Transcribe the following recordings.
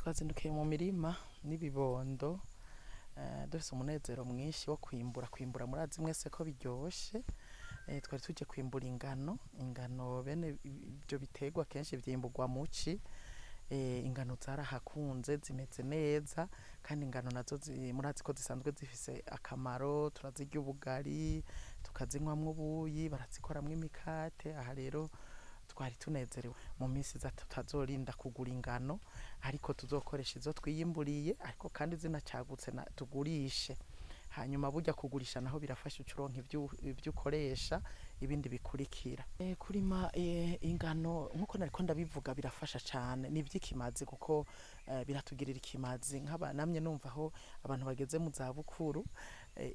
Twazindukiye mu mirima n'ibibondo dufise umunezero mwinshi wo kwimbura. Kwimbura murazi mwese ko biryoshe. Twari tuje kwimbura ingano, ingano bene ivyo biterwa kenshi vyimburwa muci. Ingano zarahakunze zimeze neza, kandi ingano nazo murazi ko zisanzwe zifise akamaro. Turazirya ubugari, tukazinywamwo ubuyi, barazikoramwo imikate. Aha rero twari tunezerewe, mu minsi iza tutazorinda kugura ingano, ariko tuzokoresha izo twiyimburiye, ariko kandi zinacagutse tugurishe. Hanyuma burya kugurisha naho birafasha, uca uronka ivyo ukoresha ibindi bikurikira. Kurima ingano nkuko nariko ndabivuga birafasha cane, ni ivy'ikimazi kuko biratugirira ikimazi. Nkaba namye numva aho abantu bageze mu zabukuru,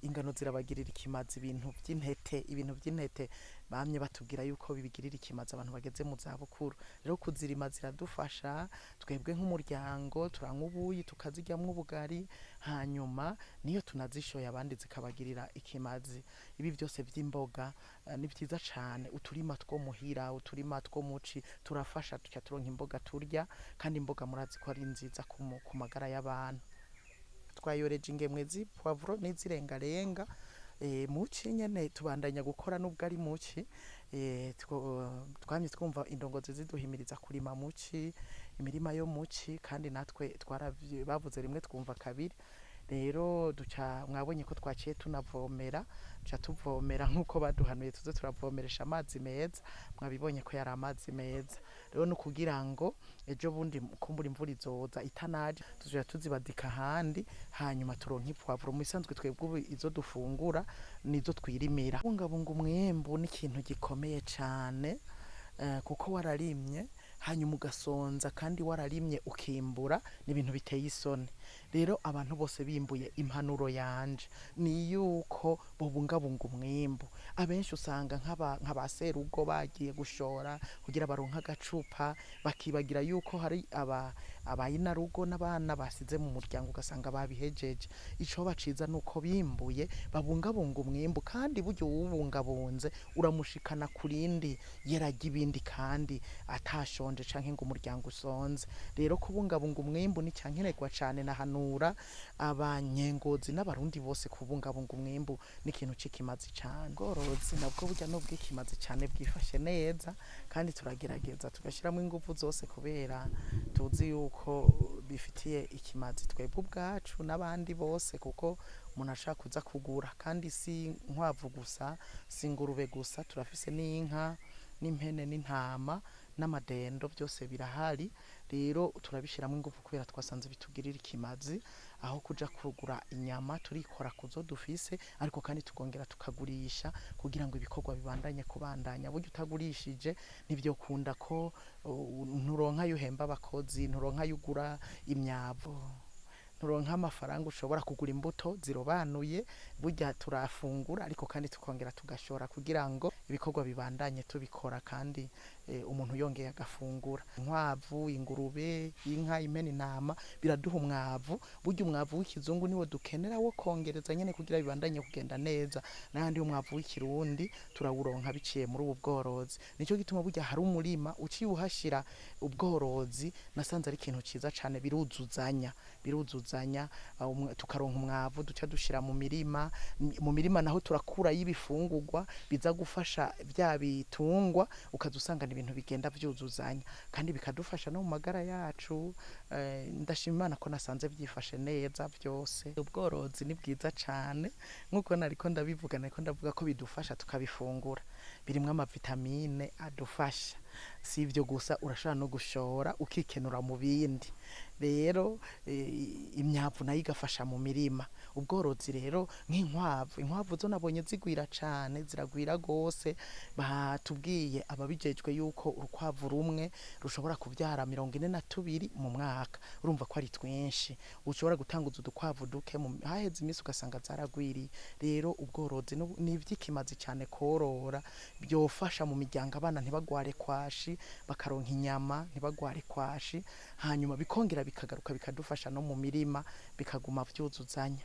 ingano zirabagirira ikimazi, ibintu vy'intete bamye batubwira yuko bibigirira ikimazi abantu bageze mu zabukuru. Rero kuzirima ziradufasha twebwe nk'umuryango, turanywa ubuyi, tukaziryamwo ubugari, hanyuma niyo tunazishoye abandi zikabagirira ikimazi. Ibi vyose vy'imboga ni vyiza cane. Uturima two muhira, uturima two muci turafasha, tuca turonka imboga turya, kandi imboga murazi ko ari nziza ku magara y'abantu. Twayoreje ingemwe z'ipoivron n'izirengarenga muci nyene. Tubandanya gukora nubwo ari muci. Twamye twumva indongozi ziduhimiriza kurima muci, imirima yo muci, kandi natwe bavuze rimwe twumva kabiri. Rero duca mwabonye ko twaciye tunavomera, duca tuvomera nk'uko baduhanuye tuze turavomeresha amazi meza. Mwabibonye ko yari amazi meza. Rero ni ukugira ngo ejo bundi kumbura imvura izoza itanaje, tuzoja tuzibadika ahandi, hanyuma turonke ipoivron. Mu bisanzwe twebwe ubu izo dufungura nizo twirimira. Kubungabunga umwimbu ni ikintu gikomeye cane, kuko wararimye hanyuma ugasonza, kandi wararimye ukimbura, ni ibintu biteye isoni. Rero abantu bose bimbuye, impanuro yanje ni yuko bobungabunga umwimbu. Abenshi usanga nk'aba serugo bagiye gushora kugira baronke agacupa, bakibagira yuko hari aba abayinarugo n'abana basize mu muryango, ugasanga babihejeje. Icoba ciza nuko bimbuye babungabunga umwimbu, kandi burya uwubungabunze uramushikana kurindi yerarya ibindi, kandi atashonje canke ngo umuryango usonze. Rero kubungabunga umwimbu ni cankenerwa cane. Nahanura abanyengozi n'abarundi bose kubungabunga umwimbu, ni ikintu c'ikimazi cane. Ubworozi nabwo burya n'ubw'ikimazi cane, bwifashe neza, kandi turagerageza tugashiramwo inguvu zose kubera tuzi yuko bifitiye ikimazi twebwe ubwacu n'abandi bose, kuko umuntu ashaka kuza kugura. Kandi si inkwavu gusa, si ingurube gusa, turafise n'inka n'impene n'intama n'amadendo, byose birahari. Rero turabishiramwo inguvu kubera twasanze bitugirira ikimazi. Aho kuja kugura inyama, turikora kuzo dufise, ariko kandi tukongera tukagurisha kugira ngo ibikorwa bibandanye kubandanya. Burya utagurishije ntivyokunda ko nturonka ayo uhemba abakozi, nturonka ayo ugura imyavu, nturonka amafaranga ushobora kugura imbuto zirobanuye. Burya turafungura, ariko kandi tukongera tugashora kugira ngo ibikorwa bibandanye tubikora, kandi umuntu yongeye agafungura. Inkwavu, ingurube, inka, impene, intama biraduha umwavu. Burya umwavu w'ikizungu niwo dukenera wo kongereza nyene kugira bibandanye kugenda neza, n'ahandi umwavu w'ikirundi turawuronka biciye muri ubu bworozi. Nico gituma burya hari umurima uciye uhashira ubworozi, nasanze ari ikintu ciza cane. Biruzuzanya, biruzuzanya, tukaronka umwavu duca dushira mu mirima. Mu mirima naho turakurayo ibifungurwa biza gufasha vya bitungwa, ukaza usanga ibintu bigenda vyuzuzanya, kandi bikadufasha no mu magara yacu. Ndashima Imana ko nasanze vyifashe neza vyose. Ubworozi ni bwiza cane nkuko nariko ndabivuga, nariko ndavuga ko bidufasha tukabifungura, birimwo amavitamine adufasha. Si ivyo gusa, urashobora no gushora ukikenura mu bindi. Rero imyavu nayo igafasha mu mirima. Ubworozi rero nk'inkwavu, inkwavu zo nabonye zigwira cane, ziragwira gose. Batubwiye ababijejwe yuko urukwavu rumwe rushobora kuvyara 42 mu mwaka. Urumva ko ari twinshi. Ushobora gutanguza udukwavu duke, haheze imisi ugasanga zaragwiriye. Rero ubworozi ni ivy'ikimazi cane. Korora byofasha mu miryango, abana ntibagware kwashi, bakaronka inyama, ntibagware kwashi, hanyuma bikongera bikagaruka bikadufasha no mu mirima, bikaguma vyuzuzanya.